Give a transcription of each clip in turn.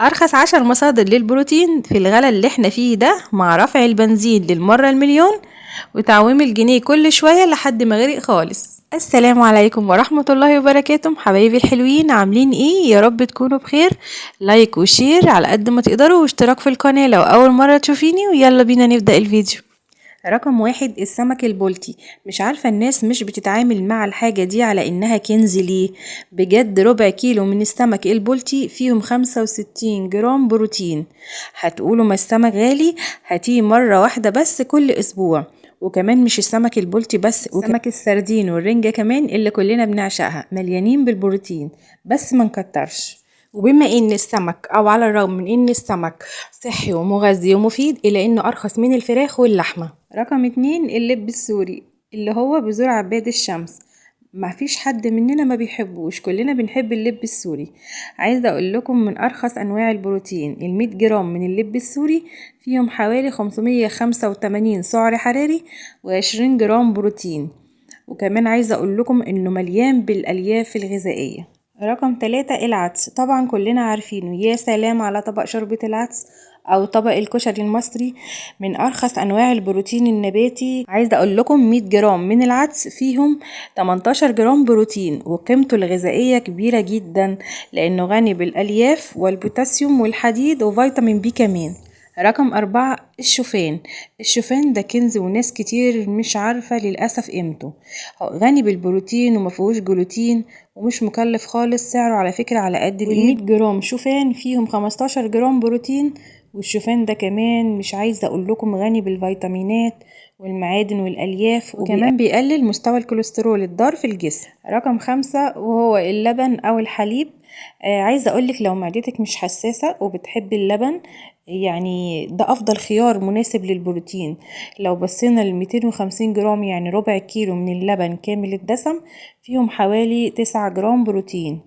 أرخص 10 مصادر للبروتين في الغلا اللي احنا فيه ده، مع رفع البنزين للمرة المليون وتعويم الجنيه كل شوية لحد ما غرق خالص. السلام عليكم ورحمة الله وبركاته حبايبي الحلوين، عاملين ايه؟ يا رب تكونوا بخير. like و share على قد ما تقدروا، واشتراك في القناة لو أول مرة تشوفيني، ويلا بينا نبدأ الفيديو. رقم 1 السمك البلطي. مش عارفة الناس مش بتتعامل مع الحاجة دي على انها كنز ليه؟ بجد ربع كيلو من السمك البلطي فيهم 65 جرام بروتين. هتقولوا ما السمك غالي، هاتيه مرة واحدة بس كل اسبوع. وكمان مش السمك البلطي بس، وسمك السردين والرنجة كمان اللي كلنا بنعشقها، مليانين بالبروتين، بس ما نكترش. وبما ان السمك، او على الرغم من ان السمك صحي ومغذي ومفيد، الا انه ارخص من الفراخ واللحمة. رقم 2 اللب السوري اللي هو بذور عباد الشمس. ما فيش حد مننا ما بيحبوش، كلنا بنحب اللب السوري. عايزه اقول لكم من ارخص انواع البروتين. ال100 جرام من اللب السوري فيهم حوالي 585 سعر حراري و20 جرام بروتين. وكمان عايزه اقول لكم انه مليان بالالياف الغذائية. رقم 3 العدس. طبعا كلنا عارفينه، يا سلام على طبق شوربة العدس او طبق الكشري المصري، من ارخص انواع البروتين النباتي. عايزه اقول لكم 100 جرام من العدس فيهم 18 جرام بروتين، وقيمته الغذائية كبيرة جدا لانه غني بالالياف والبوتاسيوم والحديد وفيتامين بي كمان. رقم 4 الشوفان. الشوفان ده كنز، وناس كتير مش عارفة للأسف قيمته. غني بالبروتين ومفيهوش جلوتين ومش مكلف خالص، سعره على فكرة على قد الايد. 100 جرام شوفان فيهم 15 جرام بروتين. والشوفان ده كمان مش عايزة اقول لكم غني بالفيتامينات والمعادن والألياف، وكمان بيقلل مستوى الكوليسترول الضار في الجسم. رقم 5 وهو اللبن أو الحليب. عايزة اقولك لو معدتك مش حساسة وبتحبي اللبن، يعني ده أفضل خيار مناسب للبروتين. لو بصينا ل 250 جرام، يعني ربع كيلو من اللبن كامل الدسم، فيهم حوالي 9 جرام بروتين.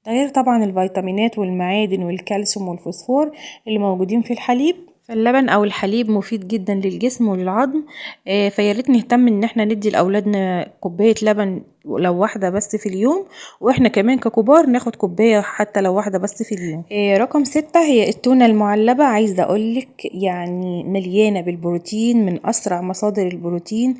ده غير طبعا الفيتامينات والمعادن والكالسيوم والفوسفور اللي موجودين في الحليب. فاللبن او الحليب مفيد جدا للجسم وللعظم، فياريت نهتم ان احنا ندي لاولادنا كوباية لبن لو واحدة بس في اليوم، واحنا كمان ككبار ناخد كوباية حتى لو واحدة بس في اليوم. رقم 6 هي التونه المعلبه. عايزه اقولك يعني مليانة بالبروتين، من اسرع مصادر البروتين،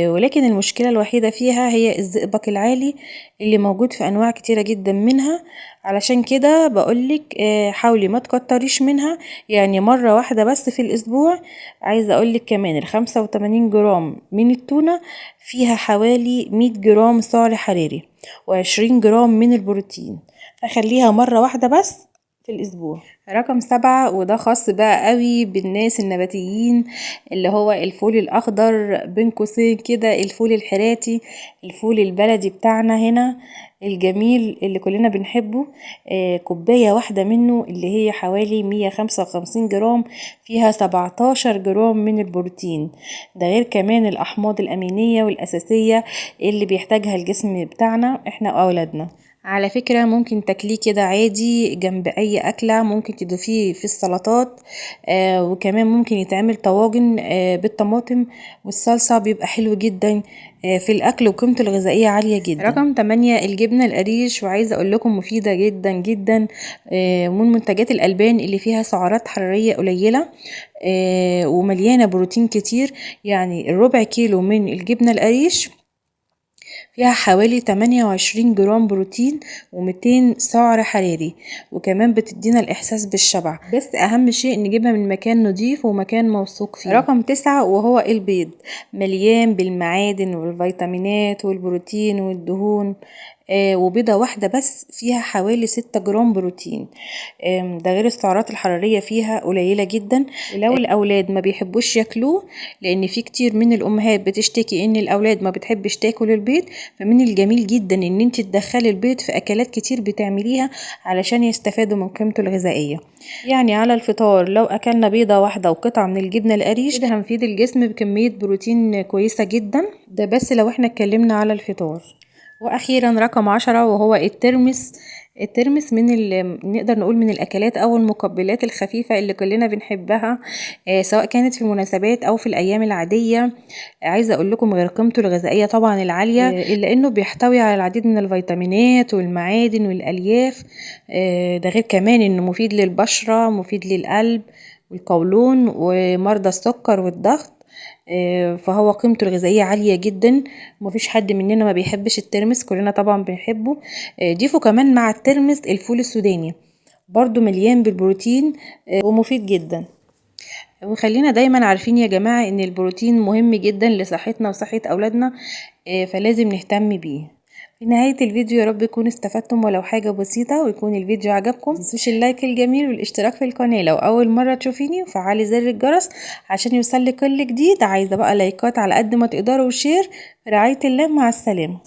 ولكن المشكلة الوحيدة فيها هي الزئبق العالي اللي موجود في انواع كتيرة جدا منها. علشان كده بقولك حاولي ما تكتريش منها، يعني مرة واحدة بس في الاسبوع. عايزه اقولك كمان 85 جرام من التونه فيها حوالي 100 جرام سعر حراري و20 جرام من البروتين، فخليها مرة واحدة بس في الأسبوع. رقم 7 وده خاص بقى قوي بالناس النباتيين، اللي هو الفول الأخضر بين قوسين كده الفول الحراتي، الفول البلدي بتاعنا هنا الجميل اللي كلنا بنحبه. كوباية واحدة منه اللي هي حوالي 155 جرام فيها 17 جرام من البروتين، ده غير كمان الأحماض الأمينية والأساسية اللي بيحتاجها الجسم بتاعنا احنا وأولادنا. على فكرة ممكن تاكليه كده عادي جنب أي أكلة، ممكن تضيفيه في السلطات، وكمان ممكن يتعمل طواجن بالطماطم والصلصة، بيبقى حلو جدا في الأكل وقيمته الغذائية عالية جدا. رقم 8 الجبنة القريش. وعايزة أقول لكم مفيدة جدا جدا، ومن منتجات الألبان اللي فيها سعرات حرارية قليلة، ومليانة بروتين كتير. يعني الربع كيلو من الجبنة القريش فيها حوالي 28 جرام بروتين و200 سعر حراري، وكمان بتدينا الإحساس بالشبع. بس أهم شيء نجيبها من مكان نضيف ومكان موثوق فيه. رقم 9 وهو البيض، مليان بالمعادن والفيتامينات والبروتين والدهون، وبيضة واحدة بس فيها حوالي 6 جرام بروتين، ده غير السعرات الحرارية فيها قليلة جدا. ولو الأولاد ما بيحبوش ياكلوه، لأن في كتير من الأمهات بتشتكي إن الأولاد ما بتحبش تاكل البيض، فمن الجميل جدا إن انت تدخلي البيض في أكلات كتير بتعمليها علشان يستفادوا من قيمته الغذائية. يعني على الفطار لو أكلنا بيضة واحدة وقطعة من الجبنة القريش كده هنفيد الجسم بكمية بروتين كويسة جدا، ده بس لو احنا اتكلمنا على الفطار. واخيرا رقم 10 وهو الترمس. الترمس من نقدر نقول من الاكلات او المقبلات الخفيفة اللي كلنا بنحبها، سواء كانت في المناسبات او في الايام العادية. عايزه اقول لكم غير قيمته الغذائية طبعا العالية، الا انه بيحتوي على العديد من الفيتامينات والمعادن والالياف، ده غير كمان انه مفيد للبشره، مفيد للقلب والقولون ومرضى السكر والضغط، فهو قيمته الغذائية عالية جدا. ومفيش حد مننا ما بيحبش الترمس، كلنا طبعا بنحبه. ضيفوا كمان مع الترمس الفول السوداني، برضو مليان بالبروتين ومفيد جدا. وخلينا دايما عارفين يا جماعة ان البروتين مهم جدا لصحتنا وصحة اولادنا، فلازم نهتم بيه. في نهاية الفيديو يا رب يكون استفدتم ولو حاجة بسيطة، ويكون الفيديو عجبكم. متنسوش ال like الجميل والاشتراك في القناة لو أول مرة تشوفيني، وفعلي زر الجرس عشان يوصلك كل جديد. عايزة بقى لايكات على قد ما تقدروا و share. في رعاية الله، مع السلامة.